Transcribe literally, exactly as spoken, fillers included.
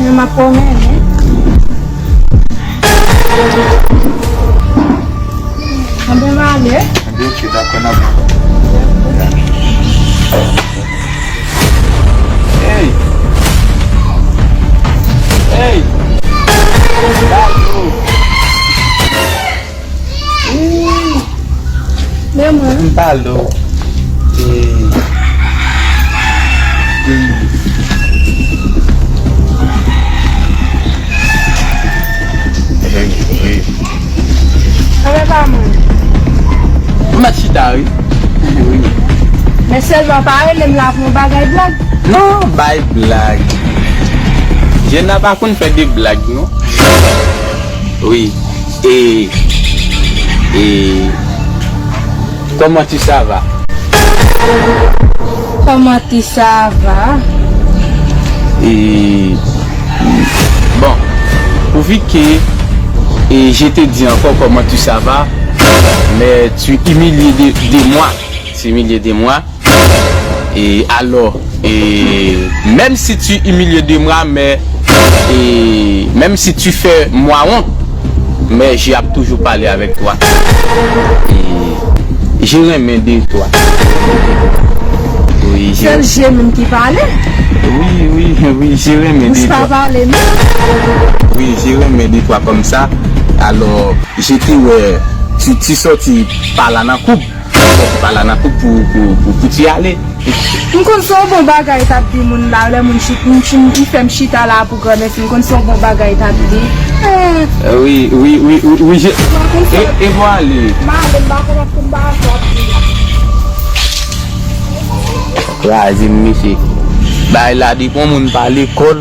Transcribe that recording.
Men m ap pwomennen. Anben m ale. Anben, ok, dakò, n ap. Hey! Hey! Dakò. Men mwen. M pale w. E, e, e, e. Anben pa mwen. M mèt chita, wi. Wi. Men sèlman pa rele m la pou yon bagay blag. Non, bay blag. Jèn la pa konn fè de blag, non. Wi. E, e, comment tu ça va? Comment tu ça va? E, bon, pourvu que, e, je te dis encore comment tu ça va, mais tu humilies de, de moi. Tu humilies de moi. Et alors, et même si tu humilies de moi, mais, et même si tu fais moi honte, mais j'ai toujours parlé avec toi. Et je renmen de toi. Oui, je... Sèl je menm ki pale. Oui, oui, oui, je renmen de toi. Bouch pa pale, non. Oui, je renmen de toi comme ça. Alors, je te wè, tu, tu sorti par là nan koup. Ou pa la nan koup pou, pou, pou, pou ti ale. M konn se yon bon bagay t ap di moun la, lè moun chit, m, m, li fè m chita la pou granmèsi, m konn se yon bon bagay t ap di. Eh. Eh, wi, wi, wi, wi, wi, je, e, e bon ale. M ale, m pa konn ap konn bagay sa ap di la. Kraze m, mesye. Bagay la depi yon moun pa lekòl.